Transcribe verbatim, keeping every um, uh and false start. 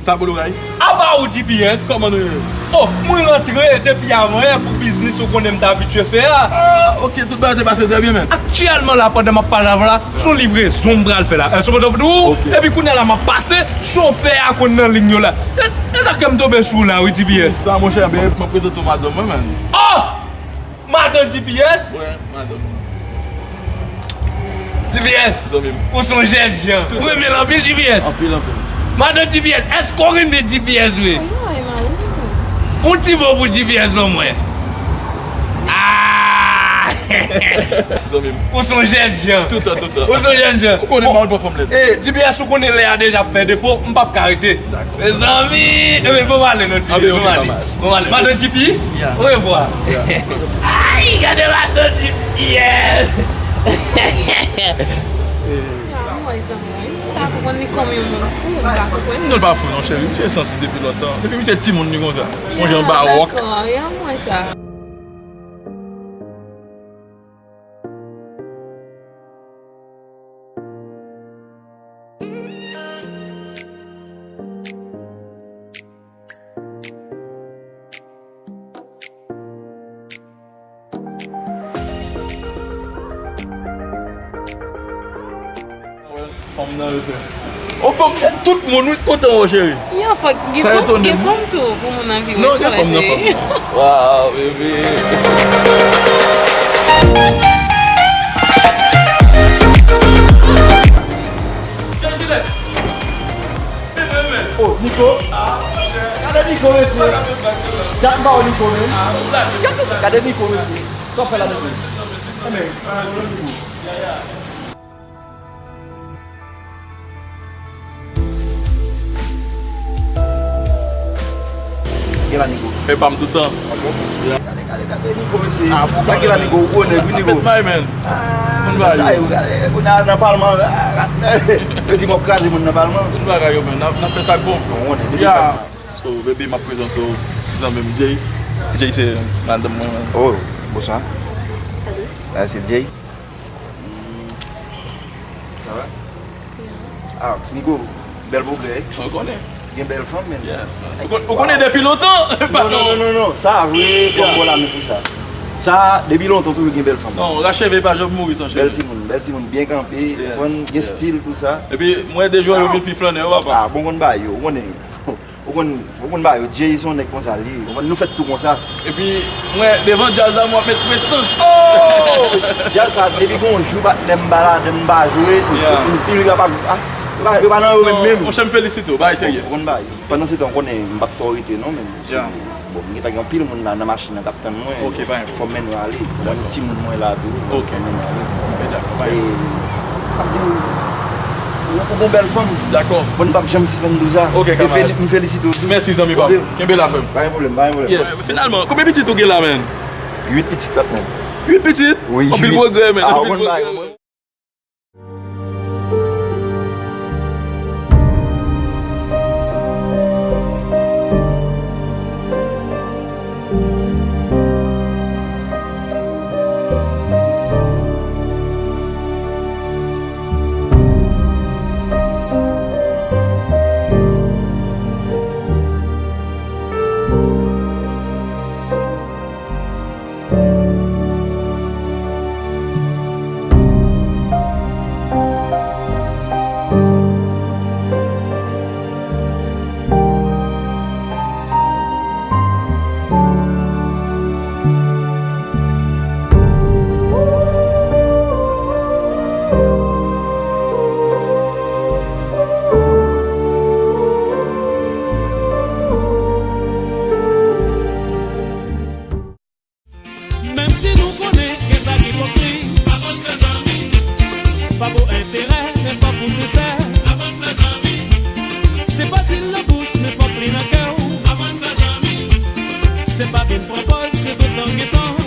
Sa pou nou bay? Apa ou G P S? Kòman nou ye? Oh, mwen rantre depi avan yè pou biznis ou konnen m t abitye fè a. Ah, ok, tout bagay te pase trè byen, men. Aktyèlman la, pandan m ap pale avè w la, se yon livrezon m pral fè la. Èske w konprann? Ok. Epi kounye a la, m ap pase, chofè a konn nan liy yo la. E, e sa k fè m tonbe sou ou la, wi, G P S. Sa, monchè, ben, mwen prezante w madanm mwen, men. Oh! Madan G P S? Wi, madan. G P S, zanmi m. Ou se yon jènjan. Tout. Ou renmen l anpil, G P S? Anpil, anpil. Madan G P S, èske w renmen G P S vre? Wi, mwen renmen l. Fè yon ti mo pou G P S ban mwen. Ah! Zanmi m. Ou se yon jènjan. Toutan, toutan. Ou se yon jènjan. Ou konnen m pa konn pran fanm lèd. Eh, G P S, ou konnen lè a deja fè defo, m p ap ka rete. Mezanmi, ebyen, bon, m ale non, G P S, bon, m ale. Bon, m ale. Madan G P, orevwa. Ay, gade madan G P S. Ah, mwen, zanmi, m pa konprann li kòm yon moun fou, m pa konprann li. Non, l pa fou, non, cheri. Misye sansib depi lontan. Depi misye timoun, li konsa. Yon jan bawòk. Ah, dakò, e an mwen sa. Fanm nan yo se. O fanm, tout moun wi kontan wè w, cheri. Yo, fòk gen fanm, gen fanm tou pou moun nan viv. Non, gen fanm nan, fanm nan. Waw, bebe. Oh, Nico. Gade Nico, mesye. Dat m pa wè Nico, men. Gade sa, gade Nico, mesye. Sa w fè la, mesye? Enben, Nico. Gen la, Nico. Fè pa m toutan. Gade, gade, gade Nico, mesye. Sa gen la, Nico, ou konnen, wi, Nico. Mèt may, men. Moun ba yo. Sa yo, gade, kounye a nan palman, yo di m w ap kraze moun nan palman. Moun bagay yo, men. N ap, n ap fè sa k bon. Bon, w konnen, depi sa. So, baby, m ap prezante w zanmi m, Jay. Jay se madanm mwen, men. Oh, bonswa. Hello. Ah, se Jay. Sa va? Ah, Nico, bèl pwogrè. Ou konnen. Gen bèl fanm, men. Yes, man. Ou kon-, ou konnen depi lontan? Non, non, non, non, non. Sa vre, kòm bon la, men pou sa. Sa, depi lontan, toujou gen bèl fanm. Non, racheve pa janm mouri san cheve. Bèl timoun, bèl timoun, byen kanpe, konn gen stil pou sa. Epi, mwen, de jwè yo vin pi flannè, yo, papa. Ah, bon, konn ba yo, ou konnen. Ou konn, ou konn ba yo, Jay se yon nèg konsa li ye. Ou konn, nou fèt tou konsa. Epi, mwen, devan djaz la, mwen ap met prestans. Oh! Djaz sa, depi gon jou patnè m pa ladan, m pa jwe, anpil rapè, ah, yo pa, yo pa nan yo menm, menm. Monchè, m felisite w, bagay serye. Ou konn ba yo. Pandan se tan, ou konnen, m p ap twò rete, non, men. Bon, m gentan gen anpil moun la nan machin nan k ap tann mwen. Ok, pa gen pwoblèm. Fò m mennen w ale. Mwen, timoun mwen la tou. Ok. Fò m mennen w ale. Ok, dakò, pa gen pwoblèm. E, m ap di w, ou, ou gon bèl fanm. Dakò. Bon, m p ap janm sispann di w sa. Ok, kamarad. E feli-, m felisite w tou. Mèsi, zanmi pa m. Ok. Kenbe la, frè m. Pa gen pwoblèm, pa gen pwoblèm. Yes. Finalman, konbyen pitit ou gen la, menn? Uit pitit la, menn. Uit pitit? Wi, uit. Anpil pwogrè, menn. Anpil pwogrè, menn. Menm si nou konnen gen sa ki pwòp li. Aprann fè zanmi. Pa pou enterè, men pa pou sensè. Aprann fè zanmi. Se pa dil nan bouch, men pwòp li nan kè w. Aprann fè zanmi. Se pa vin pran pòz, se toutan gentan.